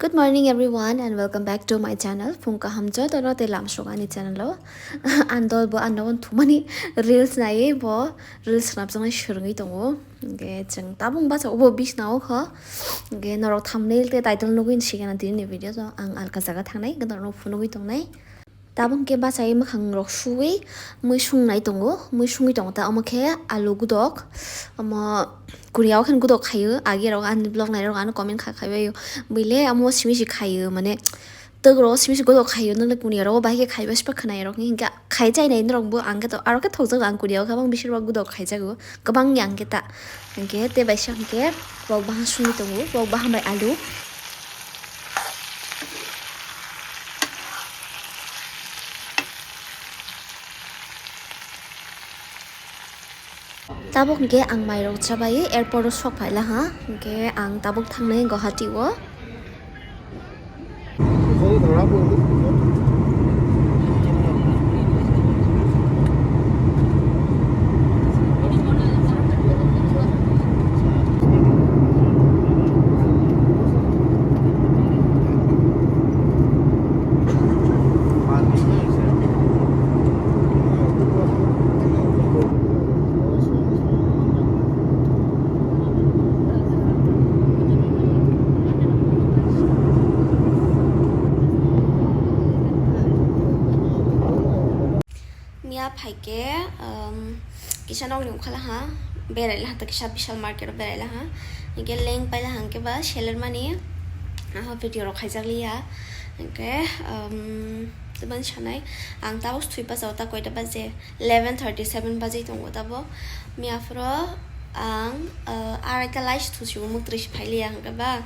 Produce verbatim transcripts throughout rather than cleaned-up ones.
Good morning everyone and welcome back to my channel. Phung kaham jotono tei lamsok ani channel o. Andol bo ano thumani reels nai bo reels snapjaknai swrwngwi tongo. Hwnkhe chwng tabuk bachao bo bisna o kho. Hwnkhe norok thumbnail tei title nugwi sigana tini ni video o ang alka jaga thangnai, norok phunugwi tongnai. Tabuk hwnkhe bachai mwkhang rok suwi mui sungnai tongo, mui sungwi tongo ta omo khe alu gudok, omo kuniya o khe gudok khaio, agi rok ani vlog nai rok ano comment kha khaibaio, buile omo simi si khaio mane twk rok simi si gudok khaio, nokle kuniya rok bahai khe khaiba sipa khwnai rok hwnkhe khai chai nai norok bo ang khe to aro khe thokjago ang kuniya o khe bang bisir bo gudok khaijago kwbang ya hwnkhe ta hwnkhe tei baisa hwnkhe bo bahai sungwi tongo bo bahai bai alu. Tabuk hwnkhe ang mairok chabai airport o sok phaila ha, hwnkhe ang tabuk thangnai Guwahati o. Miya phaikhe, um, kisa nokni ukhala ha, berai laha, kisa Vishal market o berai laha, hwnkhe leng pai laha, hwnkhe ba seller mani, aha video rok khaijak liya, hwnkhe, um, tei mani sanai, ang tabuk thwi bajao, ta koita baje, eleven thirty seven bajai tongo tabuk, miya phuru. Ang, ah, araita lai se thusigo, mwktwi se phailiya hwnkhe ba,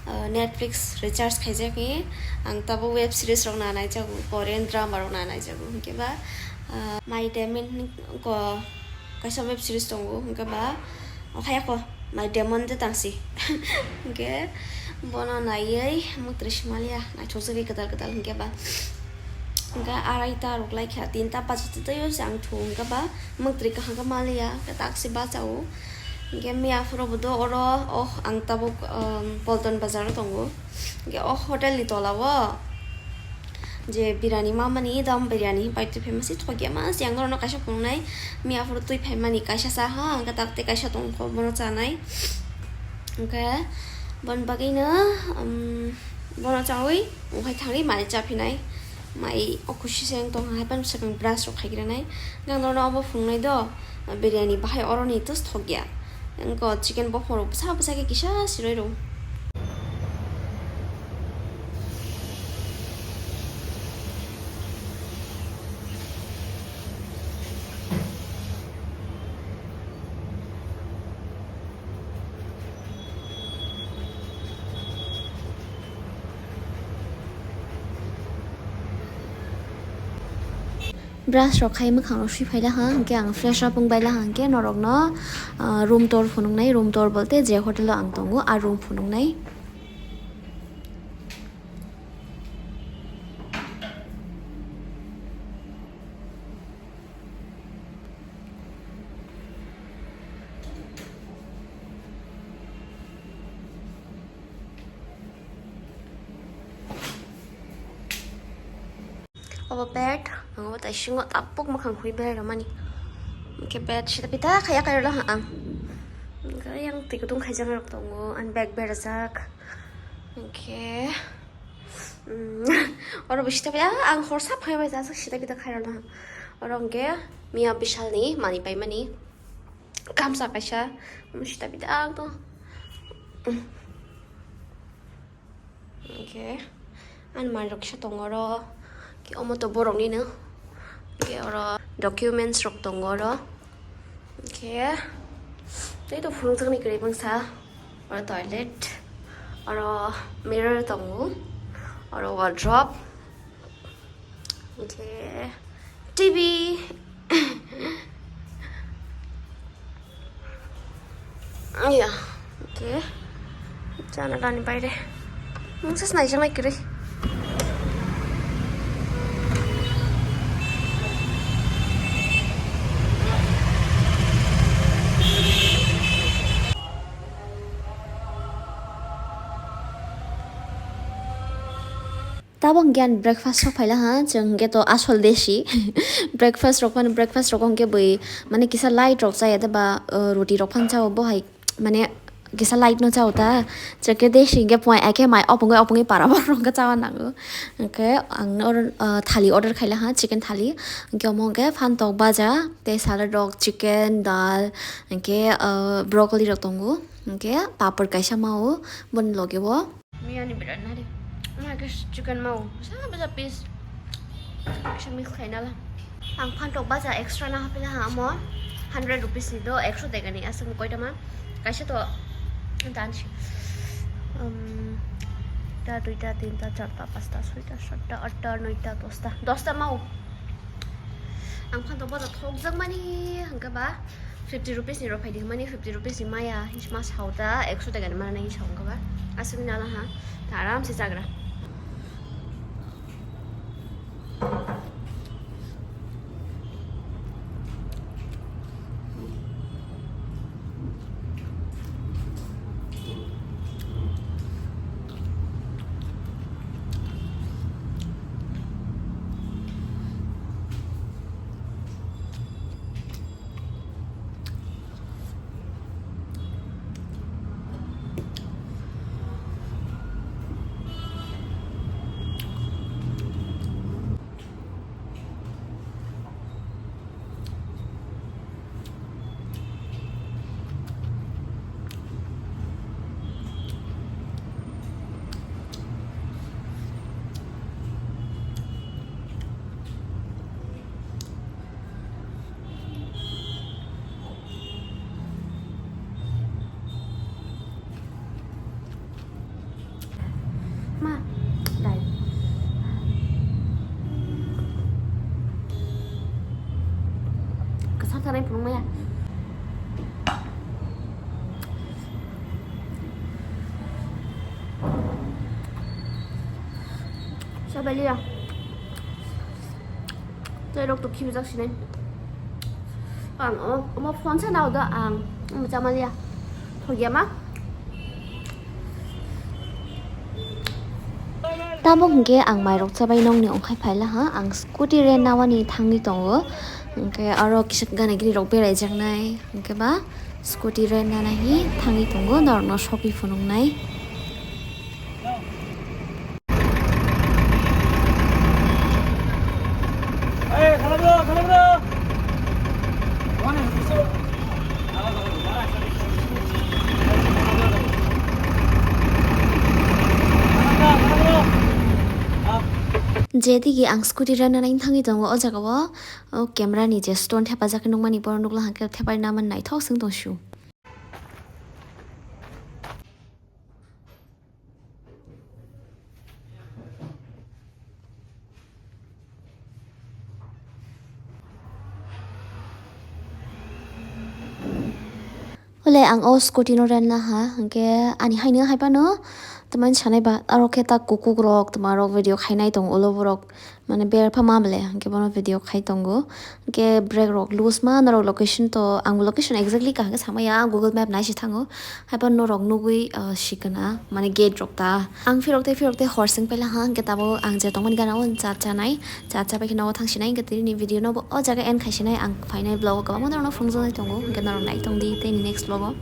ah, Netflix recharge khaijakni ang tabuk web series rok na naijago, Korean drama rok na naijago hwnkhe ba, ah, My Demon ko kaisa web series tongo hwnkhe ba, okhai ako My Demon de tangsi hwnkhe bono naiwi mwktwi se maliya naithokjagwi kwtal kwtal hwnkhe ba. Hwnkhe araita rok laikha, tinta bachai twi o se ang thu hwnkhe ba mwktwi kaham khe maliya, hwnkhe taksi bachao. Hwnkhe miya phuru bo do oro, oh, ang tabuk, um, Polton bazar o tongo. Hwnkhe o hotel ni tola o je biryani mamani, dam biryani pai twi phaima se thokya ma se ang norokno kaisa phunuknai. Miya phuru twi phaimani kaisa cha ha, hwnkhe tak tei kaisa tongkho bono chanai. Hwnkhe boni bagwino, um, bono chawi. Okhai thangwi mai chaphinai, mai o khusi se wng tongkha, haphano swkang brush rok khaigranai. Nang nono obo phunuknai do, biryani bahai oroni tus thokya. Wngkha chicken bophor rok bwsa bwsa khe kisa siroi rw. Brush rok khai mwkhang rok sui phaila ha, hwnkhe ang fresh up wng baila ha, hwnkhe norokno, ah, room tour phunuknai, room tour bolte je hotel o ang tongo, a room phunuknai. Obo bed, ang obo taisingo tabuk mwkhang hui berai rwmani. Hwnkhe bed sita pita khaiya kairwla ang. Hwnkhe yang twi kutung khaijak rok tongo, ani bag berajak. Hwnkhe, mm, oro bo sita pita, ang horsa phai bai jasuk sita pita khairwla. Oro hwnkhe miya Bishalni manwi paimani. Kamsa kaisa, omo sita pita ang to. Hwnkhe ani manwi rok kisa tongo oro, khe omo to borok nino, khe oro documents rok tongo oro, khe tei to phunukjaknai kwrwi bangsa, oro toilet, oro mirror tongo, oro wardrobe. Hwnkhe T V. Ya, hwnkhe janalani baire. Mungsa snaijaknai kwrwi. Tabok hwnkhe ani breakfast rok phaila ha, chwng hwnkhe to asol desi. Breakfast rok phano, breakfast rok hwnkhe bui, mane, kisa light rok chaya da ba, uh, roti rok phano chao, bo hai, mane, kisa light no chao ta. Chwng khe desi hwnkhe puai, ai khe mai opungwi opungwi para borok hwnkhe chawa nango. Hwnkhe ang oro, uh, thali order khaila ha, chicken thali. Hwnkhe omo hwnkhe phantok baja, tei salad rok, chicken, dal, hwnkhe, uh, broccoli rok tongo. Hwnkhe papor kaisa mao, boni loge o. Miyani birat nari. Wngkha khe chicken mao. Sa baja piece. Kisa mix khaina la. Ang phantok baja extra na hapila ha amo. Hundred rupees ni do, ekso dega ni aswk koitama. Kaisa to dan si. Um, ta, duita, tinta, charta, pasta, soita, satta, atta, noita, dosta. Dosta mao. Ang phantok baja thokjak mani hwnkhe ba. Fifty rupees ni rok phaidi hwnmani, fifty rupees ni maya, ma sao ta, ekso taka ni mana nai sao wngkha ba. Aswk ni nala ha, ta aram se chagra. Ma, dai. Kasar tanai phunuk maya. Sabaliya. Tei rok to khibijak sinai. Ang o, omo phone se nao do ang. Omo chamaliya. Thokya ma. Tabok hwnkhe ang mairok chabai nokni ongkhai phaila ha. Ang scooty rent nawani thangwi tongo. Hwnkhe aro kisa gana gini rok beraijaknai. Hwnkhe ba scooty rent nana hi thangwi tongo. Norokno sophi phunuknai. Jedigi ang scooty rana nai thangwi tongo o jaga o, o camera ni je stand thepajak nukmani borok nukla hwnkhe thepai naman naithok swng tong sio. Ole ang o scooty no rent na ha, hwnkhe ani haino hai phano tamani sanai ba, aro khe ta kukukrok tmarok video khainai tongo ulo borok. Mane berpha ma bele, hwnkhe bono video khai tongo. Hwnkhe brake rok loose ma, norok location to, ang location exactly kaham khe samaya, Google Map nai se thango. Haiphano norok nugwi, ah, sikana, mane gate rok ta. Ang phirok tei phirok tei hor seng paila ha, hwnkhe tabuk ang je tongmani gana o cha chanai, cha cha pai khe nogo thang sinai, hwnkhe tini video no bo o jaga end khai sinai, ang phainai vlog o kwbangma norokno phunukjaknai tongo, hwnkhe norok nai tong di tei ni next vlog o.